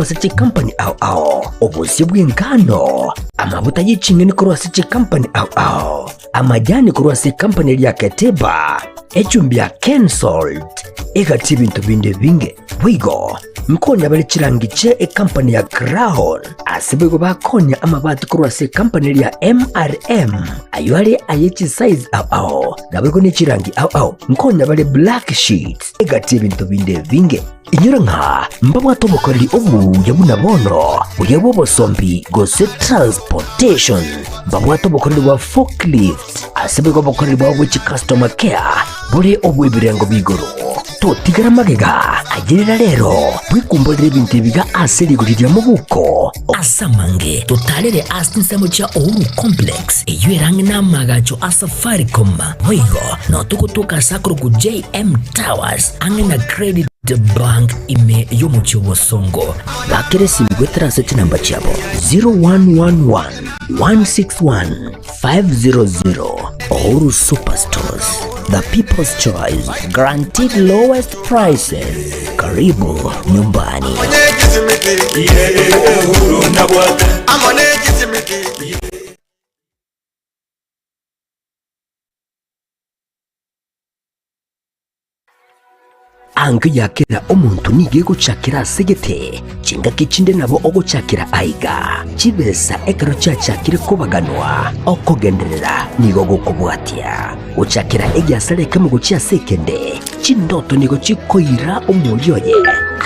Ase chikampani ao ao, obosio bw'engano, amabuta ye ching'eni korwa ase chikampani ao ao, amajani korwa ase ekampani eria ya Keteba, echumbi ya Kensalt, egati y'ebinto binde ebinge. Boigo nkonya bare chirangi chie ekampani ya Crown, ase boigo bakonya amabati korwa ase ekampani eria ya MRM, ayio are aye chisize ao ao, naboigo ne chirangi ao ao. Nkonya bare black sheets, egati y'ebinto binde ebinge. Inyora ng'a mbabwate obokoreri obuya buna bono, buya bw'obosombi gose transportation. Mbabwate obokoreri bwa forklift, ase boigo obokoreri bwabo bwe chicustomer care bore obw'ebirengo b'igoro. Totigera magega, ayerera rero, bwekumborere ebinto ebiga ase rigori ria mobuko. Ase amange, totarere ase chinsemo chia Uhuru Complex, eyio ere ang'e n'amaagacho a Safaricom. Boigo, nao togotoka ase akorokwa JM Towers, ang'e na Credit Bank ime y'omochie o Bosongo. Bakera esimi goetera ase chinamba chiabo 0111 161 500. Uhuru Superstores, the people's choice, guaranteed lowest prices. Karibu nyumbani. Ango ya kera omonto nigo egochakera ase gete, chingaki chinde nabo ogochakera aiga. Chibesa ekero chiachakire kobaganwa, okogenderera nigo gokobwatia. Gochakera egiasara ekemo gochia ase ekende, chindoto nigo chikoira omoria oye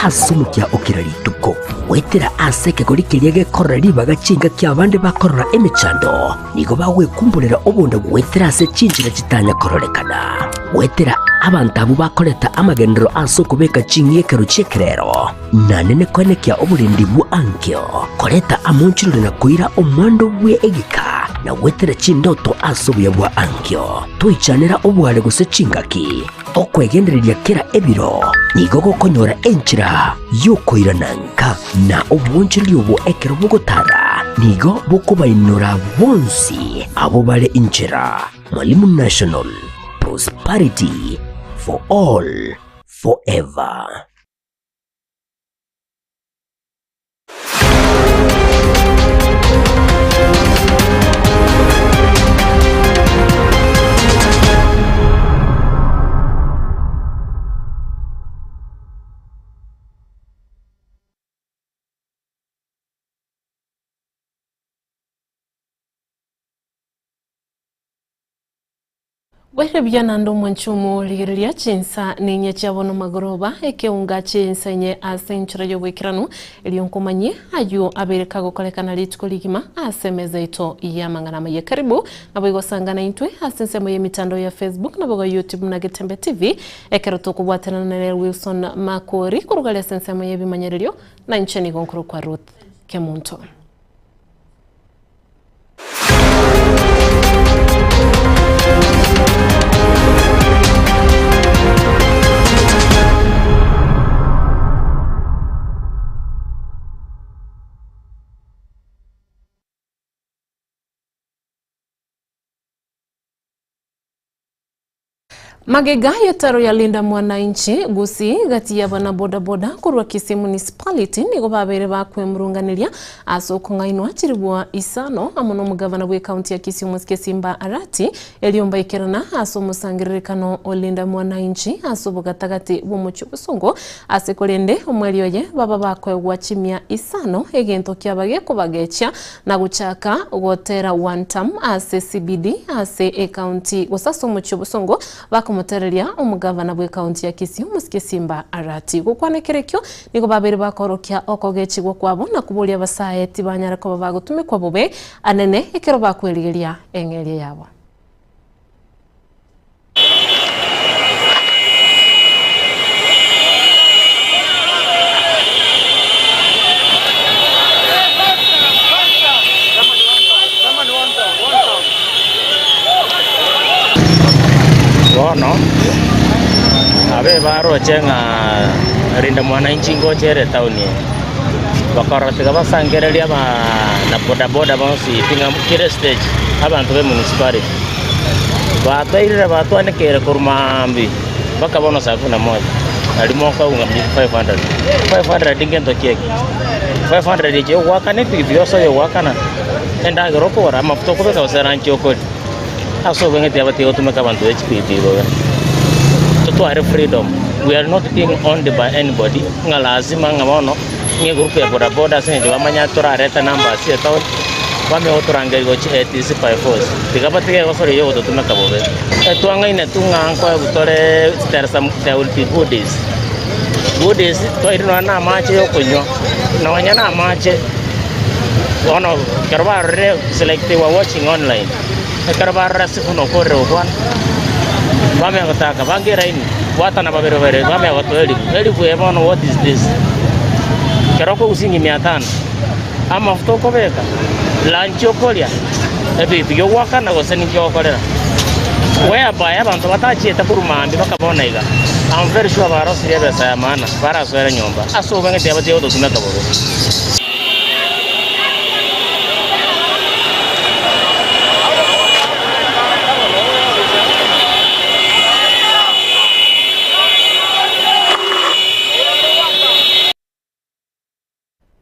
ase omokia o kera rituko. Goetera ase ekegori keria gekorora ribaga chingaki abande bakorora emechando, Nigo bagwekumborera obonda goetera ase chinchera chitanya kororekana, goetera abanto abwo bakoreta amagenderero ase okobeka ching'ekero chi'ekerero, na nene koenekia oborendi bwa ankio, koreta amonchorori na koira omwando bwe egeka, na goetera chindoto ase obuya bwa ankio. Toichanera obware gose chingaki. Okwegendereria kera ebiro nigo gokonyora enchera y'okoirana nka, na obwoonchoreria obwo ekero bogotara nigo bokobainora bonsi abwo bare inchera. Mwalimu National, Prosperity for all forever. Bwaire buya naende omwanchi omorigereria chinsa ninye chia bono magoroba, ekeunga chi'ensa inye ase enchera y'oboikeranu, erio nkomanyie ayio abeire kagokorekana rituko rigima ase emeza yaito y'amang'ana amaya. Karibu naboigo sangana intwe ase ensemo y'emitandao ya Facebook naboigo YouTube na Getembe TV ekero tokobwatanana nere Wilson Makori korwa gari ase ensemo y'ebimanyererio na inche nigo nkorokwa Ruth Kemunto. Magega y'etaro ya Linda Mwananchi, Gusii, gati y'abana bodaboda korwa Kisii Municipality nigo babeire bakwemurunganeria ase okong'ainwa chiribwa isano amo n'omogavana bw'ecounty ya Kisii Omosike Simba Arati erio mbaikerana ase omosangererekano o Linda Mwananchi ase obogatagati bw'omochie obosongo ase korende omweri oye baba bakoegwa chimia isano egento kiaba gekobagechia na gochaka gotera one term ase CBD ase ecounty gose ase omochie obosongo bakomotereria omogavana bw'ecounty ya Kisii omosike Simba Arati. Gokwana ekero ekio nigo babeire bakorokia okogechigwa kwabo na koboria abasae tibanyara koba bagotumekwa bobe anene ekero bakwerigeria eng'eria yabo. Bono abe baroche ng'a rinde mwananchi ngocha ere etaoni eye, bakarora tiga basangererie abana bodaboda bonsi pi ng'a kera estage, abanto ba emunicipality. Batairire batwanekeire korwa maambia mpaka bono saa kumi na moja, nario mokoigwa ng'a 500. 500 ngento ki eke? 500 echi ogoakana epikipiki ase oyogoakana, endagera okogora, amafuta okobeka gose eranchi okoria. Ase obweng'e tiabatiga gotumeka abanto be chipikipiki bobe. Totware freedom, we are not being owned by anybody, ng'a lazima ng'a bono ng'a egroup ya bodaboda ase eng'encho bamanya torarete numbers etown, bamanye gotorangeria gochia ATC by force. Tiga batige egosori eyio ogototumeka bobe. Etwang'ainetwe ng'a nkoegwa tore there are some there will be goodies, goodies twairwe nonya na amache ya okonywa, nonya na amache, bono ekero barorire it's like they were watching online, ekero barora ase buna okorire gokwana, bamanya gotaka bange eraini, bwatana babere babere bamanya gotoa elifu, elifu eye bono what is this? Ekero okogusia mia tano, amafuta okobeka, lunch okoria, ebinto biogoakana gose ninki ogokorera. Whereby abanto batachiete korwa mambia bakabona iga, I'm very sure barosirie ebesa ya maana barasoere nyomba ase obweng'e tiabatiga gototumeka bobe.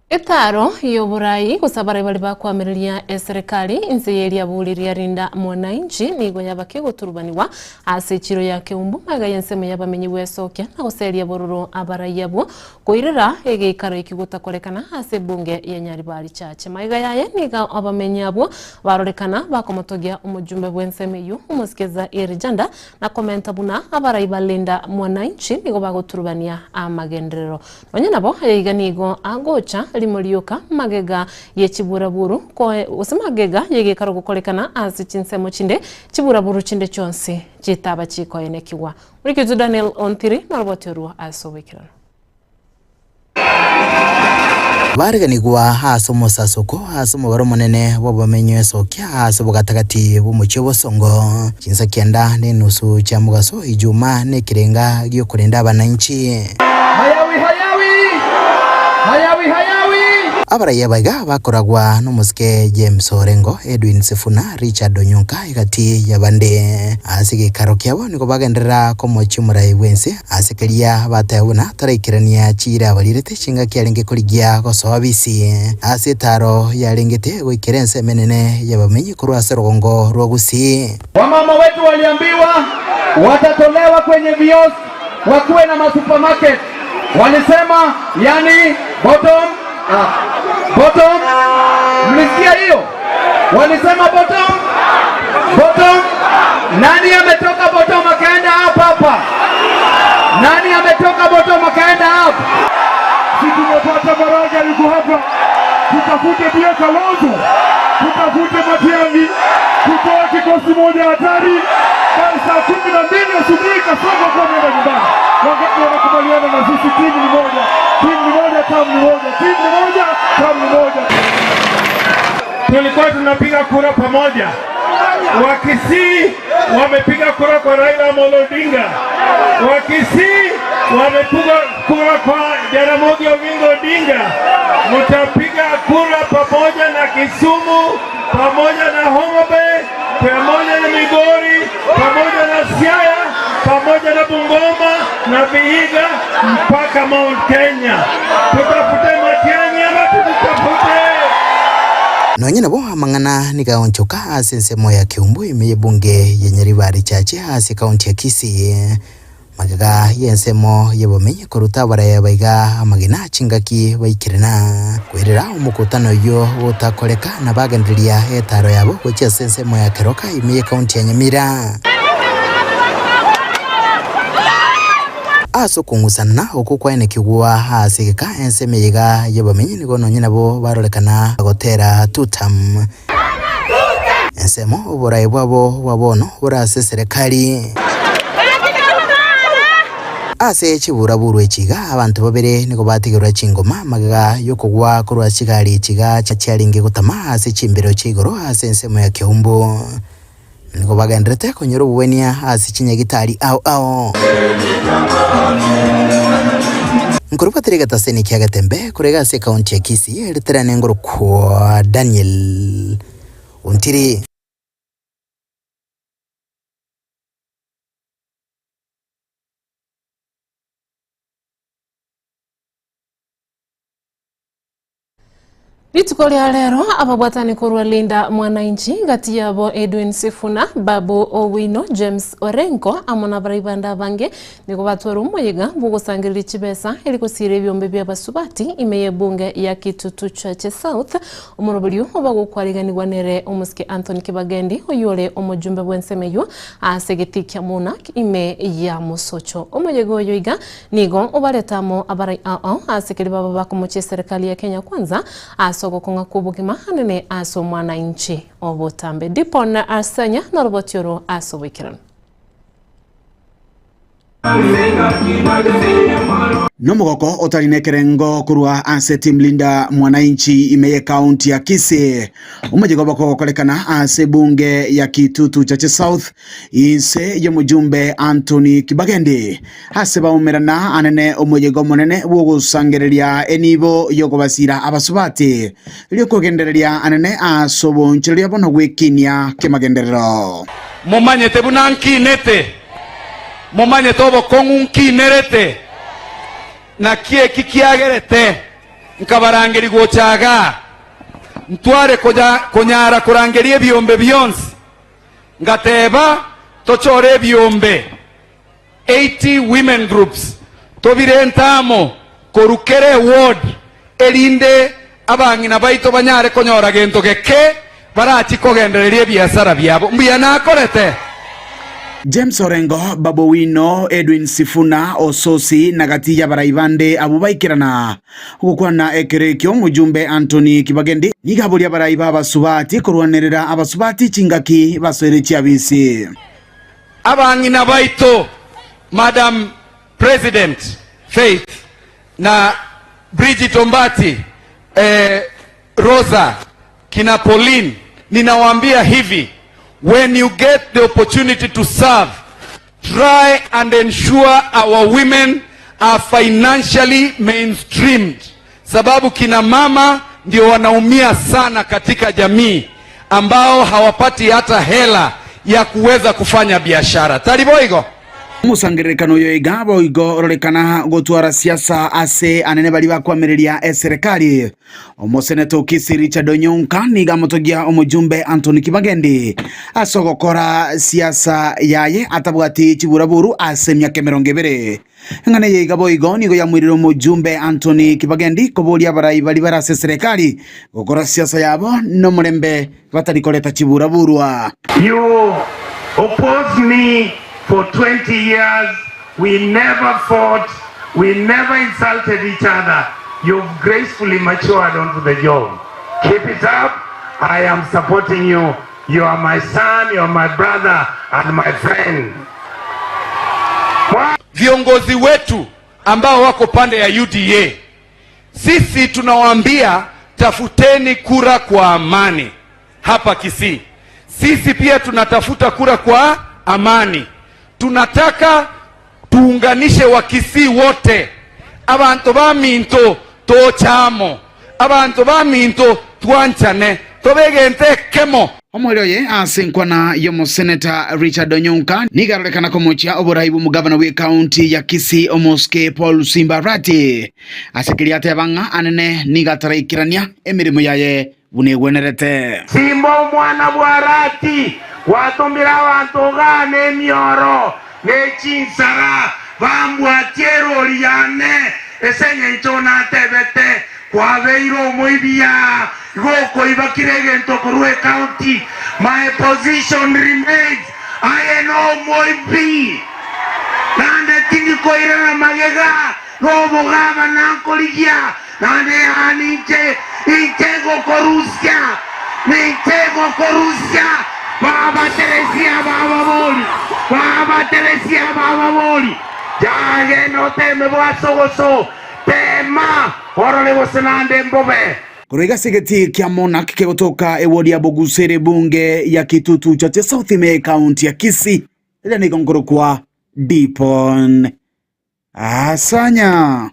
Etaaro y'oborai gose abarai baria bakoamereria eserekari inse y'eriaburi ria Linda Mwananchi nigo yaba kegoturubanigwa ase echiro ya Keumbu magega y'ensemo y'abamenyi gwesokia na goseria bororo abarai abwo koirera egeikaro eki gotakorekana ase ebunge ya Nyaribari Chache. Magega yaye nigo abamenyi abwo barorekana bakomotogia omojumbe bw'ensemo eyio omosike Zair Janda na komenta buna abarai ba Linda Mwananchi nigo bagoturubania amagenderero. Onye nabo, ayaiga nigo agocha rimo rioka magega ye chiburaburu, gose magega y'egekaro gokorekana ase chinsemo chinde, chiburaburu chinde chionsi chitaba chikoenekigwa. Morikitu Daniel Ontiri noroboti orwo ase oboikeranu. Bareganigwa ase omosasoko ase omobaro omonene bw'abamenyi esokia ase obogatagati bw'omochie obosongo, chinsa kianda na enusu chia mogaso Ijumaa nekerenga gi'okorenda abananchi. Hayawi hayawi! Hayawi hayawi! Abaraiya baiga bakoragwa nomosike James Orengo, Edwin Sifuna, Richard Onyonka egati y'abande. Ase egeikaro kiabo nigo bagenderera komochia omorai bw'ense ase keria bateba buna taraikerania chiira abarirete chingaki arenge korigia gosoa bisi ase etaaro yarengete goikera ensemo enene y'abamenyi korwa ase orogongo rwa Gusii. Wamama wetu waliambiwa watatolewa kwenye viosk wakuwe na masupermarket, walisema yani bottom up, bottom. Mlisikia hiyo? Walisema bottom, bottom. Nani ametoka bottom akaenda up hapa? Nani ametoka bottom akaenda up? Si tumepata Maraga yuko hapa, tutafute pia Kalonzo, tutafute Matiang'i, tutoe kikosi moja hatari by saa 12 asubuhi Kasongo kuwa ameenda nyumbani. Wangapi wanakubaliana na sisi? Timu ni moja, timu ni moja, tamu ni moja, timu ni moja, tamu ni moja. Tulikuwa tunapiga kura pamoja. Wakisii wamepiga kura kwa Raila Amolo Odinga, Wakisii wamepiga kura kwa Jaramogi Oginga Odinga. Mtapiga kura pamoja na Kisumu, pamoja na Homa Bay, pamoja na Migori, pamoja na Siaya, pamoja na Bungoma na Vihiga mpaka Mount Kenya. Tutafute Matiang'i ama tutafute Nonya nabo amang'ana nigo aonchoka ase ensemo ya Kiumbu ime y'ebunge ya Nyaribari Chache ase ekaunti ya Kisii. Magega y'ensemo y'obomenyi koruta abaraya baiga amagena chingaki baikire na koirera omokutano oyio gotakoreka na bagendereria etaaro yabo gochia ase ensemo ya Keroka ime y'ekaunti ya Nyamira. Ase okong'usana okwo kwaenekigwa ase egeka ensemo eye iga y'obomenyi nigo nonye nabo barorekana gotera tutam. Ensemo oboraai bwabo bwa bono bore ase eserekari. Ase chiburaburu echi iga abanto babere nigo batigerwa chingoma magega y'okogwa korwa chigari echi iga chiarenge gotama ase chimbero chia igoro ase ensemo ya Keumbu. Nigo bagendererete konyora obogwenia ase chinyagitari ao ao. Nkorubatera egetaseni kia Getembe korega ase ekaunti ya Kisii riterane ngorokwa Daniel Ontiri. Rituko ria rero ababwatani korwa Linda Mwananchi gati yabo Edwin Sifuna, Babu Owino, James Orengo amo nabarai bande abange nigo batwara omoyega bw'ogosangereria chibesa eri gosiira ebiombe bi'abasubati ime y'ebunge ya Kitutu Chache South. Omoroberio obagokwariganigwa nere omosike Anthony Kibagendi oyio ore omojumbe bw'ensemo eyio ase egetii kia Monarch ime ya Mosocho. Omoyega oyo iga Nigo obarete amo abarai ao ase keria baba bakomochia eserekari ya Kenya Kwanza ase ogokong'a kw'obogima anene ase omwananchi obotambe. Dipon Asanya noroboti oro ase oboikeranu. Nomogoko otari nekerengo korwa ase Team Linda Mwananchi ime y'ecounty ya Kisii. Omoyega obokogokorekana ase ebunge ya Kitutu Chache South inse y'omojumbe Anthony Kibagendi. Ase baumerana anene omoyega omonene bw'ogosangereria enibo y'okobasiira abasubati, erio kogendereria anene ase oboonchoreria bono gw'ekinia ki'amagenderero. Momanyete buna nkinete, momanyete obokong'u nkinerete, naki eki kiagerete nkabarangeria gocha igaa, ntware konyara korangeria ebiombe bionsi, ngateba, Tochore ebiombe 80 women groups tobirente amo korwa kera eward erinde abang'ina baito banyare konyora gento geke barachie kogendereria ebiasara biabo. Mbuya nakorete? James Orengo, Babu Owino, Edwin Sifuna, Osotsi na gati y'abarai bande abwo baikerana gokwana ekero ekio omojumbe Anthony Kibagendi nigo aboria abarai b'abasubati korwanerera abasubati chingaki basoire chiabisi. Abang'ina baito Madam President Faith na Bridget Ombati eh, Rosa kina Pauline, ninawaambia hivi, when you get the opportunity to serve try and ensure our women are financially mainstreamed, sababu kina mama ndio wanaumia sana katika jamii ambao hawapati hata hela ya kuweza kufanya biashara. Tariboigo. Omosangererekano oyo iga boigo ororekana gotwara siasa ase anene baria bakoamereria eserekari. Omoseneta o Kisii Richard Onyonka nigo amotogia omojumbe Anthony Kibagendi ase ogokora siasa yaye atabwati chiburaburu ase emiaka emerongo ebere. Eng'ana eye iga boigo nigo yamoirire omojumbe Anthony Kibagendi koboria abarai baria bare ase eserekari gokora siasa yabo nomorembe batari koreta chiburaburwa. You opposed me for 20 years, we never fought, we never insulted each other, you've gracefully matured onto the job. Keep it up, I am supporting you, you are my son, you are my brother and my friend. Viongozi wetu ambao wako pande ya UDA, sisi tunawaambia tafuteni kura kwa amani hapa Kisii. Sisi pia tunatafuta kura kwa amani. Tunataka tuunganishe Wakisii wote, abanto baminto toche amo, abanto baminto twanchane, tobe egento ekemo. Omoerio oye ase enkwana y'omoseneta Richard Onyonka nigo arorekana komochia oborai bw'omogavana bw'ekaunti ya Kisii Omosike Paul Simba Arati ase keria ateba ng'a anene nigo ataraikerania emeremo yaye buna egwenerete. Simba omwana bw'Arati, gwatomire abanto igaa nemioro ne chinsara, bambwatie erori yane, ase engencho natebete, Kwabeire omoibi aa, igo okoiba kera egento korwa ecounty, my position remains, aye nomoibi, naende tindi koirana magega, nobogabana nkorigia. Naende yaani inche, inche ngokorusia, ninche ngokorusia, Baba Teresia bababori, Baba Teresia bababori, Yagenda oteme bwasogoso, tema orore gose naende mbobe. Korwa iga ase egetii kia Monarch kegotoka ewodi ya Bogusu ere ebunge ya Kitutu Chache South ime y'ekaunti ya Kisii, eria nigo nkorokwa Dipon Asanya.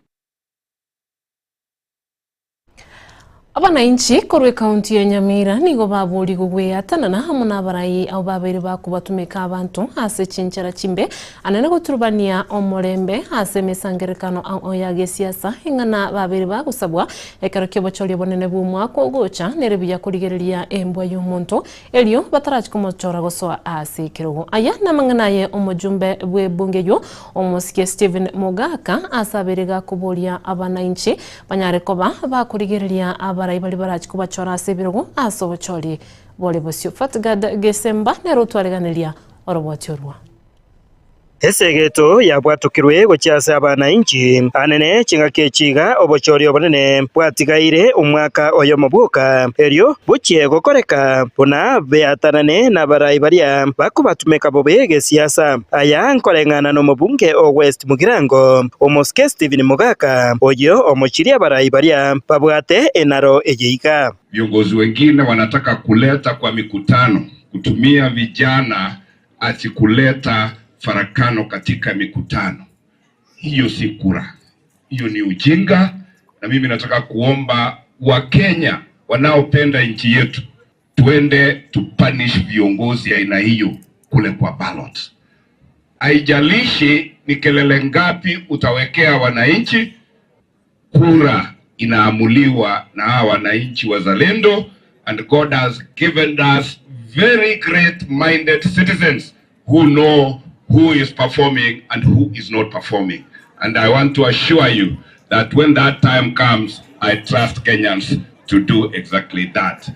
Abanainchi korwa ekaunti ya Nyamira nigo baborigwe gweatanana amo nabarai abwo babeire bakobatumeka abanto ase chinchera chimbe anene goturubania omorembe ase emesangererekano ao ya gesiasa ing'ana babeire bagosabwa ekero kiobochori obonene bw'omwaka ogocha nere buya korigereria embwa y'omonto erio batarachi komochora gosoa ase ekerogo. Aya namang'ana aye omojumbe bw'ebunge eyio omosike Stephen Mogaka ase abeire gakoboria abanainchi Banyare koba bakorigereria abarai baria barache kobachora ase ebirogo ase obochori bore bosio. Fatgad Gesemba nere otwareganeria oroboti orwo. Esegeto yabwatokirwe gochia ase abanainchi anene chingaki echi iga obochori obonene bwatigaire omwaka oyomo bwoka, erio bochie gokoreka buna beatanane nabarai baria bakobatumeka bobe gesiasa. Aya nkoreng'ana nomobunge o West Mugirango, omosike Stephen Mogaka, oyio omochirie abarai baria babwate enaro eye iga. Viongozi wengine wanataka kuleta kwa mikutano kutumia vijana ati kuleta farakano katika mikutano. Hiyo si kura, hiyo ni ujinga, na mimi nataka kuomba Wakenya wanaopenda nchi yetu tuende tupunish viongozi aina hiyo kule kwa ballot. Haijalishi ni kelele ngapi utawekea wananchi, kura inaamuliwa na hawa wananchi wazalendo, and God has given us very great minded citizens who know who is performing and who is not performing. And I want to assure you that when that time comes, I trust Kenyans to do exactly that.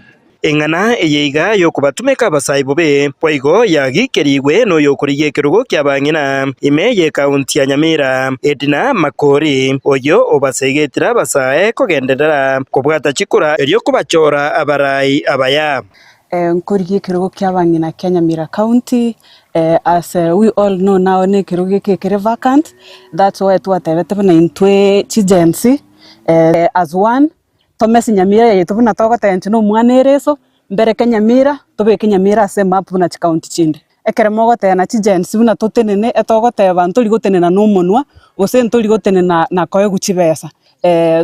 Eng'ana eye iga y'okobatumeka abasae bobe, boigo yagikerigwe noyokorigia ekerogo ki'abang'ina ime y'ekaunti ya Nyamira, Edna Makori, oyio obasegetire abasae kogenderera kobwata chikura erio kobachora abarai abaya. Nkorigia ekerogo ki'abang'ina kia Nyamira County, as we all know now na ekerogo eke ekere vacant, that's why twatebete buna intwe chi-Gen Z as one, tomesi Nyamira yaito buna togoteba intwe na omwana ere iso, mbereke Nyamira, tobeke Nyamira ase emap buna chikaunti chinde. Ekero mogoteba na chi-Gen Z buna totenene, etogoteba ntori gotenena na omonwa, gose ntori gotenena na koegwa chibesa,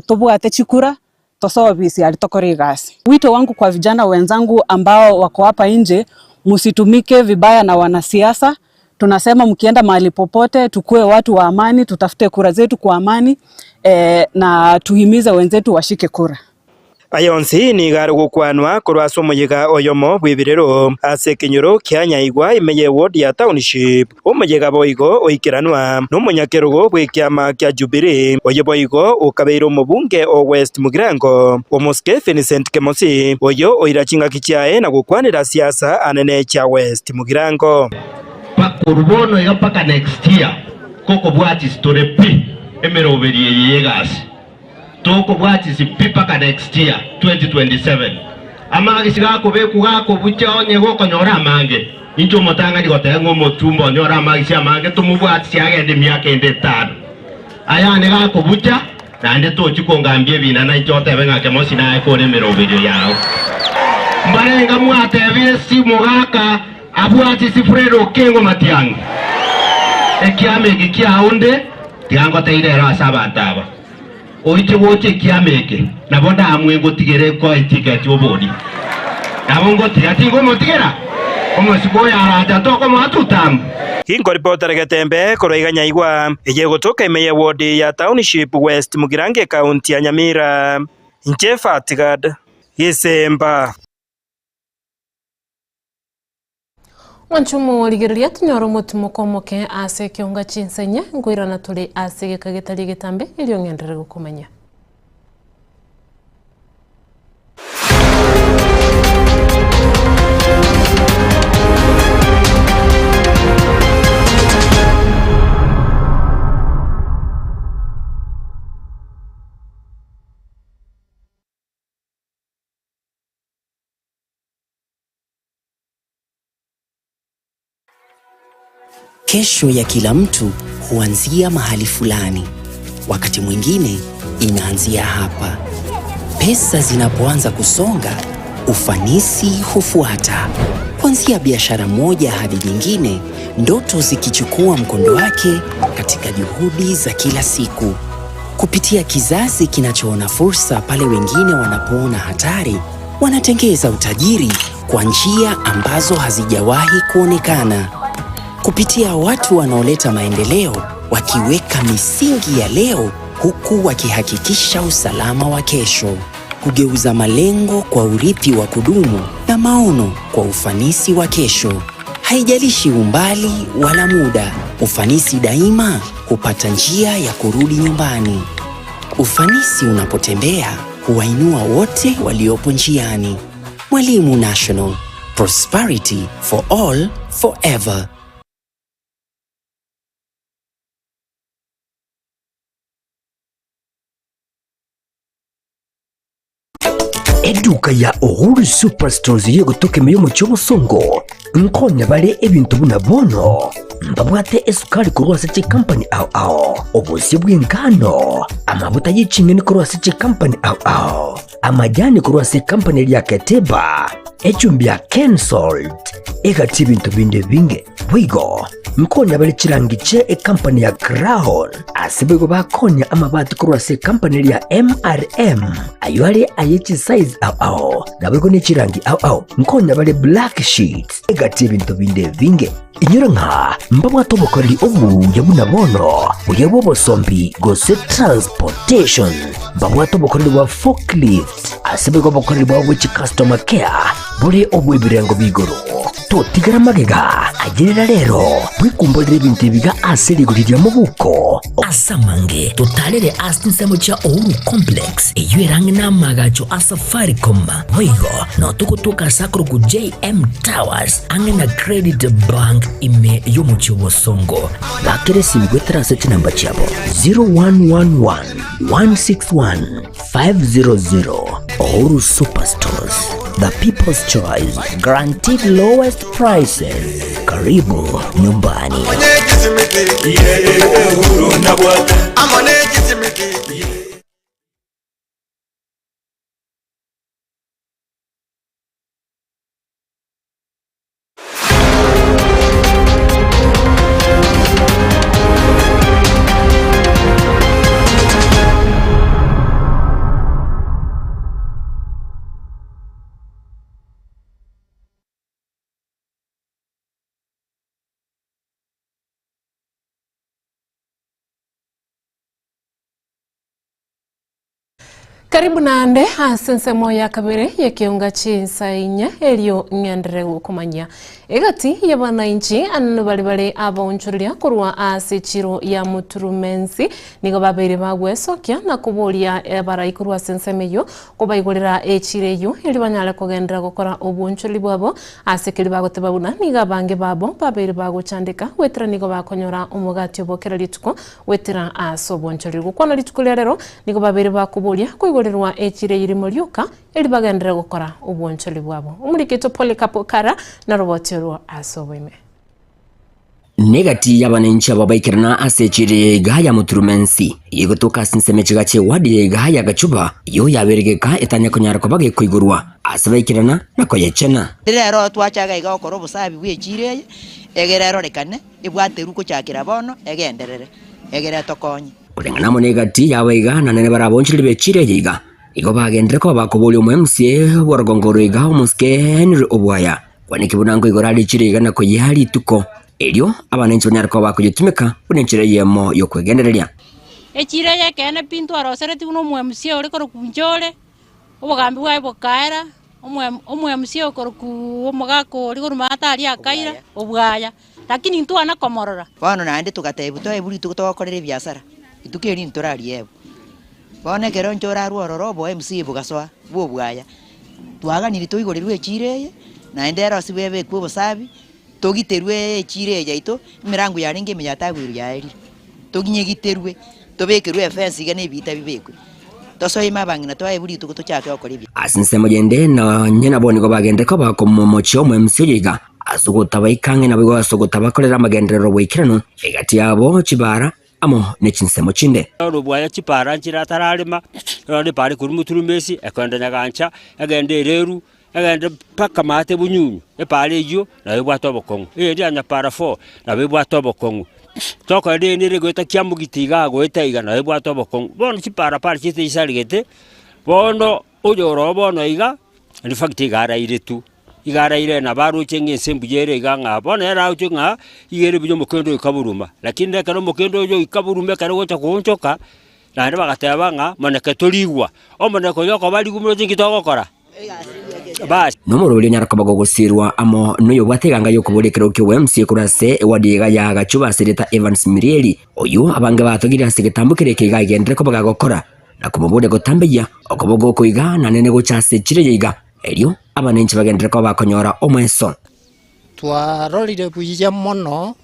tobwate chikura, tosoe ofisi aria tokore egasi. Wito wangu kwa vijana wenzangu ambao wako hapa nje, msitumike vibaya na wanasiasa. Tunasema mkienda mahali popote, tukue watu wa amani, tutafute kura zetu kwa amani eh, na tuhimize wenzetu washike kura. Aya onsi nigo are gokwanwa korwa ase omoyega oyomo bw'ebirero ase ekenyoro kia Nyaigwa ime y'eward ya Township. Omoyega boigo oikeranwa nomonyakerogo bw'ekiama kia Jubilee, oyo boigo okabeire omobunge o West Mugirango, Omosike Vincent Kemosi, oyo oira chingaki chiaye na gokwanera siasa anene chia West Mugirango. Korwa bono iga mpaka next year gokobwatisi tore pi emeroberi eye y'egasi. Tokobwatisi pi mpaka next year 2027. Amagisi gakobekwa gakobucha onye gokonyora amange. Inche omotang'ani goteba ng'a omochumba onyore amagisi amange tomobwatisi agende emiaka ende etano. Ayane gakobucha naende tochi kongambia ebina nainche otebe ng'a kemosi naye kore emeroberio yao. Mbarenga mwatebire si mogaka abwatisi Fred Okengo Matiang'i. Ekiama eke kiao nde tiga ngoteire ero ase abanto aba. Oiche gocha ekiama eke, nabo ndamwe ngotigere nkoe etiketi obori. Nabo ngotiga tingomotigera, omosike oyo arache tokomoa tutamu. Ginkoripotera getembe korwa iga Nyaigwa, eye egotoka ime ye ward ya Township West Mugirango ekaunti ya Nyamira. Inche Fatgad Gisemba. Mwanche omorigereria tonyore omotimoko omoke ase ekeonga chinsenye, nkoirana tore ase egeka getari egetambe, erio ng'enderere gokomanya. Kesho ya kila mtu huanzia mahali fulani. Wakati mwingine inaanzia hapa. Pesa zinapoanza kusonga, ufanisi hufuata. Kuanzia biashara moja hadi nyingine, ndoto zikichukua mkondo wake katika juhudi za kila siku. Kupitia kizazi kinachoona fursa pale wengine wanapoona hatari, wanatengeza utajiri kwa njia ambazo hazijawahi kuonekana. Kupitia watu wanaoleta maendeleo, wakiweka misingi ya leo huku wakihakikisha usalama wa kesho. Kugeuza malengo kwa urithi wa kudumu na maono kwa ufanisi wa kesho. Haijalishi umbali wala muda, ufanisi daima hupata njia ya kurudi nyumbani. Ufanisi unapotembea huwainua wote waliopo njiani. Mwalimu National, prosperity for all forever. Eduka ya Uhuru Superstores y'egotoka ime y'omochie obosongo nkonya bare ebinto buna bono mbabwate esukari korwa ase chikampani ao ao, obosie bw'engano, amabuta ye ching'eni korwa ase chikampani ao ao, amajani korwa ase ekampani eria Keteba, echumbi ya Kensalt, egati ebinto binde ebinge. Boigo nkonya bare chirangi chie ekampani ya Crown, ase boigo bakonya amabati korwa ase ekampani eria MRM, ayio are aye chisize ao ao, naboigo ne chirangi ao ao. Nkonya bare black sheets, egati ebinto binde ebinge. Inyora ng'a mbabwate obokoreri obuya buna bono, buya bw'obosombi gose transportation. Mbabwate obokoreri bwa forklift, ase boigo obokoreri bwabo bwe chicustomer care bore obw'ebirengo b'igoro. Totigara magega, ayerera rero, bwekumborere ebinto ebiga ase rigori ria mobuko. Ase amange, totarere ase chinsemo chia Uhuru Complex, eyio ere ang'e n'amaagacho a Safaricom. Boigo, nao togotoka ase akorokwa JM Towers, ang'e na Credit Bank ime y'omochie o Bosongo. Bakera esimi goetera ase chinamba chiabo 0111 161 500. Uhuru Superstores, the people's choice, guaranteed lowest prices. Karibu nyumbani. Karibu naende ase ensemo ya kabere y'ekeunga chinsa inye erio ng'enderere gokomanyia. Egati y'abanainchi anene baria bare abaonchoreria korwa ase echiro ya Muturumensi nigo babeire bagwesokia na koboria abarai korwa ase ensemo eyio kobaigorera echiro eyio erio banyare kogenderera gokora obwoonchoreri bwabo ase keria bagoteba buna nigo abange babo babeire bagochandeka goetera nigo bakonyora omogati obo kera rituko Goetera ase obonchoreri gokwana rituko ria rero, nigo babeire bakoboria koigorerwa echira eye rimo rioka, erio bagenderere gokora obwonchoreri bwabo. Omoriki oito Polycarp Okara naroboti orwo ase oboime. Negati y'abananchi aba baikerana ase echira eye iga ya Muturumensi, eyio egotoka ase ensemo echiga chi'ewadi ya iga ya Gachuba, eyio yabeire geka etanya konyara koba gekoigorwa ase baikerana na koyechena. Rero twachaga iga gokora obosabi bw'echira eye, egere erorekane. Ebwaterwe gochakera bono, egenderere, egere etokonye. Koreng'ana amo negati y'abaiga na nere barabonchorerie b'echiira eye iga, igo bagenderere koba bakoboria omoMCA bw'orogongo oro iga omosike Henry Obwaya, kwaneki buna nkoigora are echiira iga na koyea rituko erio abananchi banyare koba bakoyetumeka buna enchera eyemo y'okwegendereria. Echiira eye ekeene pi ntwaroseretie buna omoMCA ore korokwa Nchore, Obogambi bwaye bokaera, omoMCA okorokwa omogaka oria korwa maate aria akaira obwaya, lakini ntwana komorora. Bono naende togatebwa toebwe rituko togokorera ebiasara, rituko eri ntorariebwe. Bono ekero inche orarwe ororo obo MCA bogasoa bwa obwaya, twaganire toigorerwe echiro eye, naende erosiwe ebekwe obosabi, togiterwe echiro eye yaito, emerango yarenge ime yatagwirwe yaerire, toginyegiterwe, tobekerwe efence iga na ebiita bibekwe, tosoe ime abang'ina twaebwe rituko tochake gokora ebiasara. Ase ensemo yende nonye nabwo nigo bagenderete koba komomochia omoMCA oyo iga, ase ogotabaika ang'e naboigo ase ogotabakorera amagenderero boikeranu egati yabo chibara amo ne chinsemo chinde. Orobwaya chipara nchire atararema, orore epara ekorwa Muturumesi ekogenda Nyagancha, egende Ereru, egende mpaka maate Bunyunyu, epara eyio nabo ebwate obokong'u. Eyende ya Nyapara four nabo ebwate obokong'u. Tokorenda eyende ere goeta Kiamogiti igaa goeta iga nayo ebwate obokong'u. Bono chiparapara chiaito chisaregete, bono oyore oo bono iga, in fact iga arairetwe, iga araire nabo aroche ng'a ense mbuya ere iga ng'a bono ere aroche ng'a iga ere buya omokendo oika boruma. Lakini ekero omokendo oyo oika boruma ekero ogocha goonchoka, naende bagateba ng'a moneke torigwa, omoneke oyo okoba rigwa moroche nki togokora? Bas. Nomorweri onyare koba gogosirwa amo noyobwate eganga y'okoboria ekerogo ki'obwemc korwa ase ewadi iga ya Gachuba ase erieta Evans Mirieri, oyio abange batogire ase egetambo keria eke iga agenderere koba gagokora na komoboria gotambeyia okoboga oko iga nanene gocha ase echiro eye iga, erio abananchi bagenderere koba bakonyora omweso. Twarorire buya mono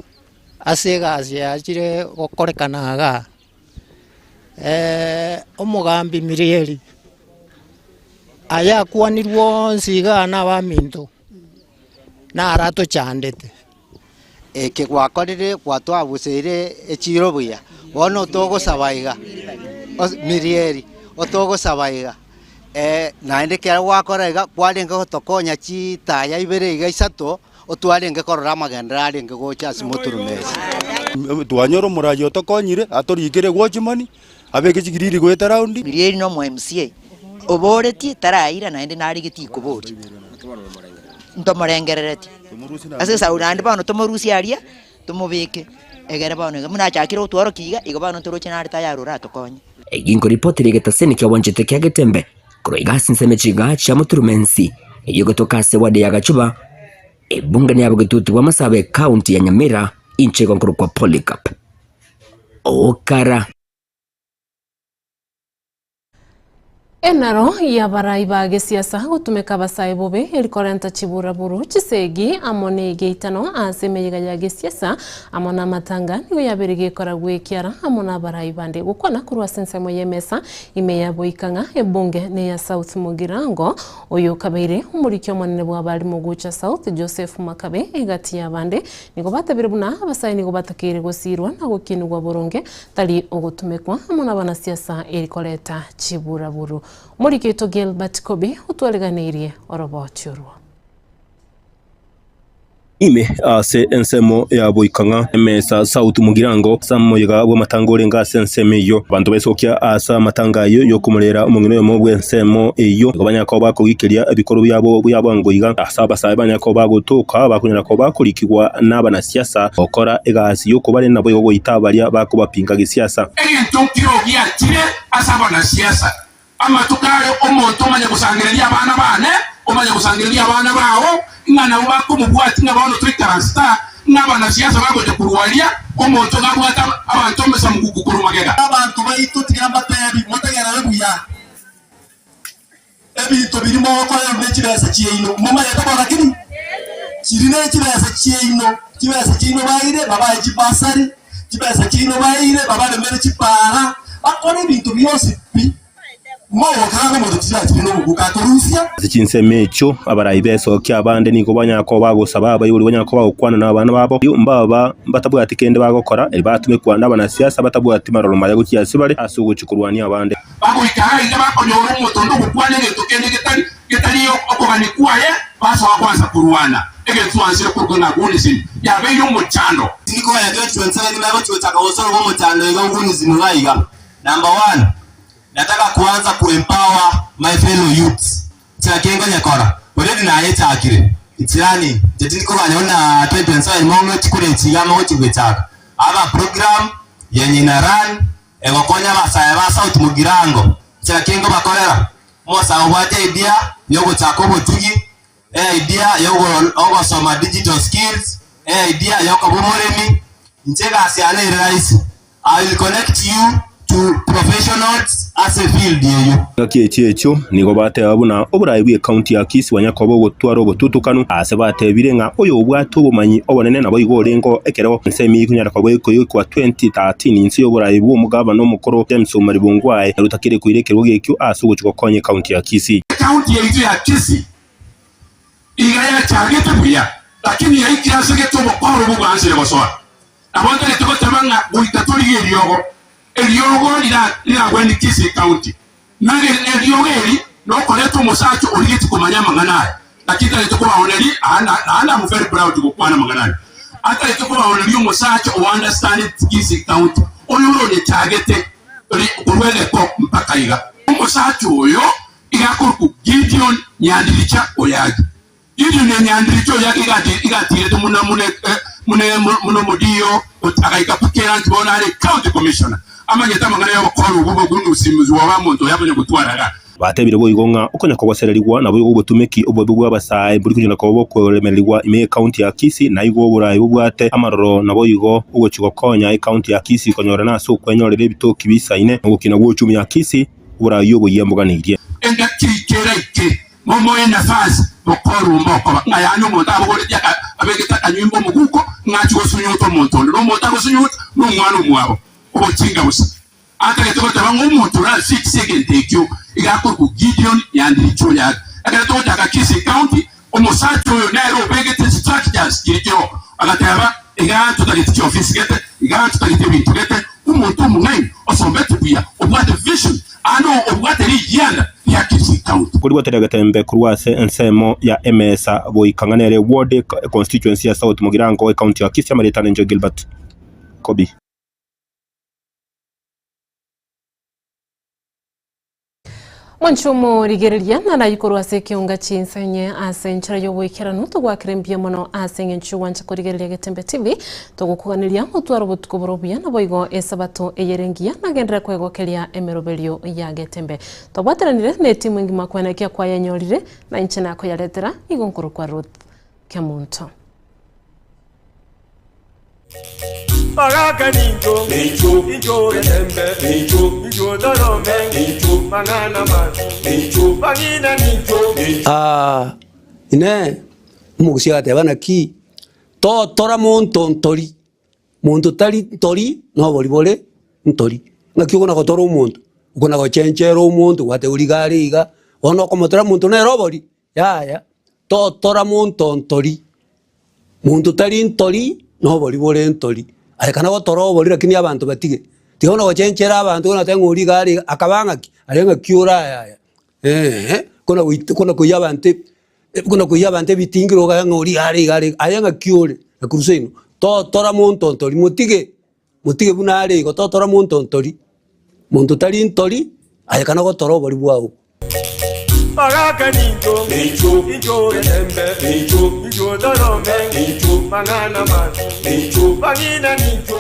ase egasi yachire gokorekana igaa. Omogambi Mirieri, ayakwanirwe onsi igaa na abaminto, naro atochandete. Eke gwakorire gwatwabuseire echiro buya, bono togosaba iga, Mirieri, otogosaba iga, naende ekero gwakora iga kwarenge gotokonya chitaya ibere iga isato. Otwarenge korora amagenderero arenge gocha ase moturumesi. Twanyora omoraia otokonyire, atorikire watchman, abeke chigiriri goeta round. Mirieri na omo MCA oboretie taraira naende narigetie koboria ntomorengereretie ase esauri naende bono tomorusie aria tomobeke egere bono iga buna achakire gotworokia iga, igo bono ntoroche nare tayari oratokonye. Egi nkoripoti ri'egetaseni ki'obwanchete kia Getembe Korwa iga ase ensemo chiga chia moturumensi, eyio egotoka ase ward ya Gachuba, ebunge ya bogetutu bwa Masaba ecounty ya Nyamira, inche igo nkorokwa Polycarp Okara. Enaro y'abarai ba gesiasa gotumeka abasae bobe eri korenta chiburaburu, chisegi amo negeitano ase emeyega ya gesiasa amo namatanga nigo yabeire gekora gwekiara amo nabarai bande gokwana korwa ase ensemo y'emesa Ime ya goika ng'a ebunge neya South Mugirango, oyo okabeire omoriki omonene bw'abalimu gocha South Joseph Makabe egati y'abande, nigo batabire buna abasae nigo batakeire gosiirwa na gokinigwa boronge tari ogotumekwa amo nabanasiasa eri koreta chiburaburu. Omoriki oito Gilbert Kobi otwariganeirie oroboti orwo. Ime ase ensemo ya boikang'a emesa South Mugirango, ase omoyega bw'amatanga orenge ase ensemo eyio. Abanto baisokia ase amatanga ayio y'okomorera omong'ina oyomo bw'ensemo eyio, nigo banyare koba bakogikeria ebikoro biabo bia bwango iga. Ase abasae banyare koba bagotoka, bakonyara koba bakorikigwa nabanasiasa gokora egasi y'okobarenda naboigo goita baria bakobapinga gesiasa. Egento nkiro giachire ase abanasiasa Amatuko aria omonto omanye gosangereria abana baane, omanye gosangereria abana bao, ng'a nabwo bakomobwatia, ng'a bono toikaransete aa, ng'a abanasiasa bagocha korwa aria, omonto gabwate abanto omesamuguku korwa magega. Abanto baito tiga mbatebi, motegerere buya ebinto biria mogokorera ne chibesa chiaino. Momanyete bo lakini chiri ne chibesa chiaino, chibesa chiaino baire babae chibasari, Chibesa chiaino baeire babaremere chipaara, bakore ebinto bionsi pi, mogokana nomonto chirachire nobokuka akorusia. Ase chinsemo echio abarai b'esokia abande nigo banyara koba bagosaba abaibori banyare koba bagokwana nabana babo, mbaba batabwati kende bagokora, erio batumekwa nabanasiasa batabwati maroro maya gochia ase bare ase ogochia korwania abande. Bagoika aiga bakonyora omonto onde ogokwana egento kende getari getari okogania kwaye, basoa kwansa korwana. Egento ansire korokwa ng'a Gunism yabeire omochando. Tindikonya 2027 nimegochigochaka gosolve omochando iga Gunism iga iga. Number one, nataka kuanza ku empower my fellow youths. Nchera ki nkonyekora? Already nayechakire. It's running. Inche tindikoganya buna 2027 mong'e chikura echi iga mogochigochaka. I have a program yenye ina run Egokonya abasae ba South Mugirango, nchera ki nkobakorera? Omosae obwate idea yogochaka obotugi, eidea yogosoma digital skills, eidea yokoba omoremi, inche egasi yane ere rahisi, I will connect you to professionals ase efield eyio. Engaki echio echio nigo bateba buna oboraai bw'ecounty ya Kisii bwanya koba ogotwara obotutukanu, aase batebire ng'a oyobwate obomanyi obonene naboigo orengeo ekero ensemo eyio ekonyara koba ekoigwa 2013 inse y'oboraai bw'omogabana omokoro James Omari Bongwae ere otakire koira ekerogo ekio ase ogochia gokonya ecounty ya Kisii. Ecounty yaito ya Kisii iga yachagete buya, lakini yaikire ase gete obokoro bobwansire gosoa. Nabo ntagete goteba ng'a goika torigie eriogo, eriogo riragwenie Kisii County. Na eriogo eri nokoreta omosacha origetie komanya amang'ana aya. Naki ntagete kobaoneria, naende am very proud gokwana amang'ana aya. Atagete kobaoneria omosacha o understandeti Kisii County, oyo ore onyechagete korwa egeko mpaka iga. Omosacha oyo iga akorokwa Gideon Nyandiricha Oyagi. Gideon Nyandiricha Oyagi iga atiirete muna muna omodiyo agaika mpaka eranki bono are County Commissioner. Amanyete amang'ana y'obokora obwo bw'obogunusi bwa omonto oyo akonya gotwara iga. Batebire boigo ng'a okonya kogosererigwa naboigo obotumeki obobe bw'abasae mbori konya koba bokoremererigwa ime y'ecounty ya Kisii, na igo oboraai bobwate amaroro naboigo ogochia gokonya ecounty ya Kisii konyorana ase okwenyorera ebitoki bisaine na ogokina gw'ochumi ya Kisii, oboraai oboyia mboganeirie. Engaki keraike momoe nafasi mokorumba okoba ng'a yaani omonto abogoretie aka abegete akanyimba omoguko ng'a achie gosunyuta omonto onde, na omonto agosunyuta nomwana omwabo obochinga bosa. Atagete goteba ng'a omonto ore ase ekise egento ekio iga akorokwa Gideon Nyandiricho Oyagi. Ekero togochaka Kisii County, omosacha oyo nere obegete structures chiria chiroo, agateba igaa ntotagete chiofisi gete, igaa ntotagete ebinto gete, omonto omong'aini osombete buya, obwate vision, aande obwate rigianda ria Kisii County. Koribwatera egetembe korwa ase ensemo ya emesa goika ng'a nere ward constituency ya South Mugirango ecounty ya Kisii amarieta nencho Gilbert Kobi. Mwanche omorigereria narayi korwa ase ekeonga chinsenye ase enchera y'oboikeranu togwakera mbuya mono ase eng'encho y'ogwancha korigereria Getembe TV togokuganeria otware obotuko bore obuya naboigo esabato eyere engiya nagenderere kwegokeria emeroberio ya Getembe. Twabwateranire ne etimu engima kwenekia kwayenyorire na inche nakoyaretera nigo nkorokwa Ruth Kemunto. Baraka nincho, incho getembe, incho torome, mang'ana mabi, bang'ina nincho. Aa, Inee, omogusia agateba, Naki totora monto ntori, monto tari ntori nobori bore ntori. Naki okona gotora omonto, okona gochenchera omonto gwateba oria iga are iga, bono okomotora omonto nere obori? Yaya, totora monto ntori, monto tari ntori nobori bore ntori. Aye kana gotora obori lakini abanto batige, tiga bono gochenchera abanto buna oteba ng'a oria iga are iga, akaba ng'aki? Aria ng'aki ore aya aya eeh, kona goit kona koiyia abanto kona koiyia abanto ebitingiro okaga ng'a oria iga are iga are iga, aye ng'aki ore? Nakorwa seino, totora monto ntori, motige motige buna are igo, totora monto ntori, monto tari ntori, aye kana gotora obori bwao. Baraka nincho, incho getembe, incho torome, mang'ana mabi, bang'ina nincho.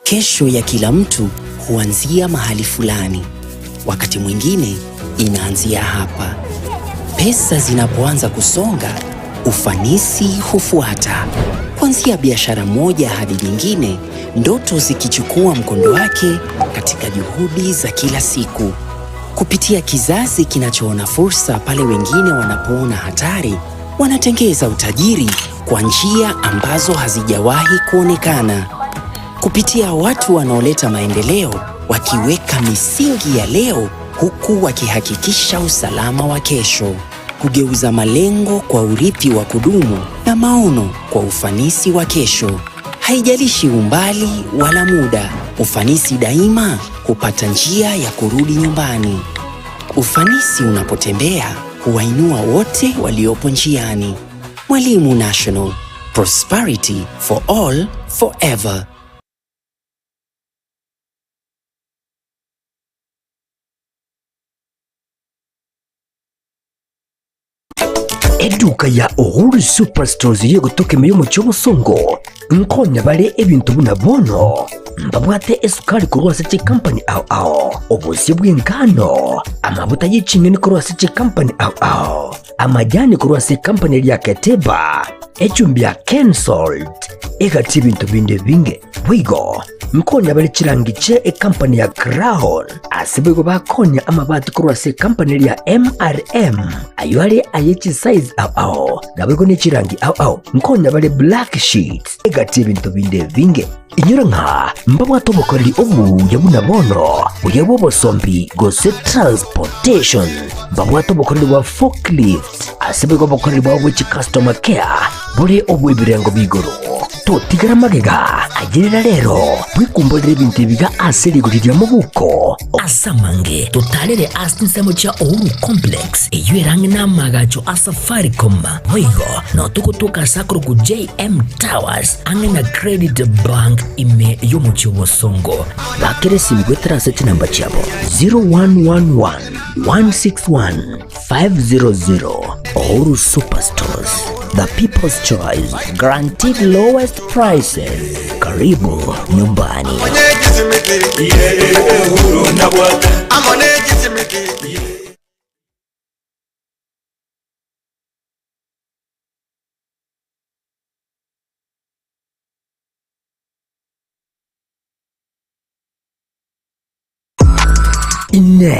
Kesho ya kila mtu huanzia mahali fulani. Wakati mwingine inaanzia hapa. Pesa zinapoanza kusonga, ufanisi hufuata. Kuanzia biashara moja hadi nyingine, ndoto zikichukua mkondo wake katika juhudi za kila siku. Kupitia kizazi kinachoona fursa pale wengine wanapoona hatari, wanatengeza utajiri kwa njia ambazo hazijawahi kuonekana. Kupitia watu wanaoleta maendeleo, wakiweka misingi ya leo huku wakihakikisha usalama wa kesho. Kugeuza malengo kwa urithi wa kudumu na maono kwa ufanisi wa kesho. Haijalishi umbali wala muda, ufanisi daima hupata njia ya kurudi nyumbani. Ufanisi unapotembea huwainua wote waliopo njiani. Mwalimu National, prosperity for all forever. Eduka ya Uhuru Superstores yegotoka ime y'omochie obosongo nkonya bare ebinto buna bono mbabwate esukari korwa ase chikampani ao ao, obosie bw'engano, amabuta ye ching'eni korwa ase chikampani ao ao, amajani korwa ase ekampani eria ya Keteba, echumbi ya Kensalt. Egati ebinto binde ebinge. Boigo nkonya bare chirangi chie ekampani ya Crown, ase boigo bakonya amabati korwa ase ekampani eria ya MRM, ayio are aye chisize ao ao, naboigo ne chirangi ao ao. Nkonya bare black sheets, egati ebinto binde ebinge. Inyora ng'a mbabwate obokoreri obuya buna bono, buya bw'obosombi gose transportation. Mbabwate obokoreri bwa forklift, ase boigo obokoreri bwabo bwe chicustomer care bore obw'ebirengo b'igoro. Totigera magega, ayerera rero, bwekumborere ebinto ebiga ase rigori ria mobuko. Ase amange, totarere ase chinsemo chia Uhuru Complex, eyio ere ang'e n'amaagacho a Safaricom. Boigo, nao togotoka ase akorokwa JM Towers, ang'e na Credit Bank ime y'omochie o Bosongo. Bakera esimi goetera ase chinamba chiabo 0111 161 500. Uhuru Superstores, the people's choice, guaranteed lowest prices. Karibu nyumbani. Inee!